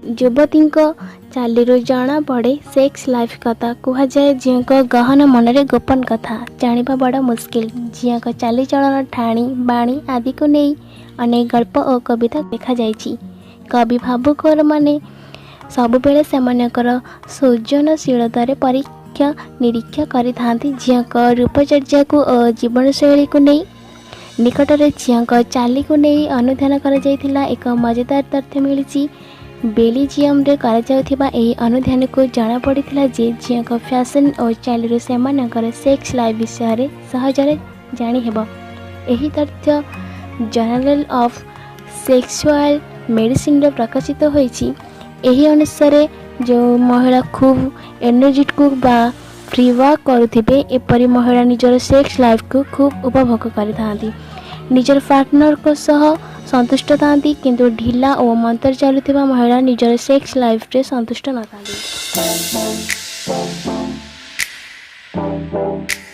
ଯୁବତୀଙ୍କ ଚାଲିରୁ ଜଣାପଡ଼େ sex life କଥା। କୁହାଯାଏ, ଝିଅଙ୍କ ଗହନ ମନରେ ଗୋପନ କଥା ଜାଣିବା ବଡ଼ ମୁସ୍କିଲ। ଝିଅଙ୍କ ଚାଲିଚଳନ, ଠାଣି, ବାଣୀ ଆଦିକୁ ନେଇ ଅନେକ ଗଳ୍ପ ଓ କବିତା ଲେଖାଯାଇଛି। କବି ଭାବୁକମାନେ ସବୁବେଳେ ସେମାନଙ୍କର ସୃଜନଶୀଳତାରେ ପରୀକ୍ଷା ନିରୀକ୍ଷା କରିଥାନ୍ତି ଝିଅଙ୍କ ରୂପଚର୍ଯ୍ୟାକୁ ଓ ଜୀବନଶୈଳୀକୁ ନେଇ। ନିକଟରେ ଝିଅଙ୍କ ଚାଲିକୁ ନେଇ ଅନୁଧ୍ୟାନ କରାଯାଇଥିଲା। ଏକ ମଜାଦାର ତଥ୍ୟ ମିଳିଛି। ବେଲଜିୟମରେ କରାଯାଉଥିବା ଏହି ଅନୁଧ୍ୟାନକୁ ଜଣାପଡ଼ିଥିଲା ଯେ ଝିଅଙ୍କ ଫ୍ୟାସନ୍ ଓ ଚାଲିରୁ ସେମାନଙ୍କର ସେକ୍ସ ଲାଇଫ୍ ବିଷୟରେ ସହଜରେ ଜାଣିହେବ। ଏହି ତଥ୍ୟ ଜର୍ନାଲ ଅଫ୍ ସେକ୍ସୁଆଲ୍ ମେଡ଼ିସିନରେ ପ୍ରକାଶିତ ହୋଇଛି। ଏହି ଅନୁସାରେ ଯେଉଁ ମହିଳା ଖୁବ୍ ଏନର୍ଜେଟିକ୍ ବା ଫ୍ରି ୱାକ୍ କରୁଥିବେ, ଏପରି ମହିଳା ନିଜର ସେକ୍ସ ଲାଇଫ୍କୁ ଖୁବ୍ ଉପଭୋଗ କରିଥାନ୍ତି, ନିଜର ପାର୍ଟନରଙ୍କ ସହ ସନ୍ତୁଷ୍ଟ ଥାନ୍ତି। କିନ୍ତୁ ଢିଲା ଓ ମନ୍ଥର ଚାଲୁଥିବା ମହିଳା ନିଜର ସେକ୍ସ ଲାଇଫ୍ରେ ସନ୍ତୁଷ୍ଟ ନଥାନ୍ତି।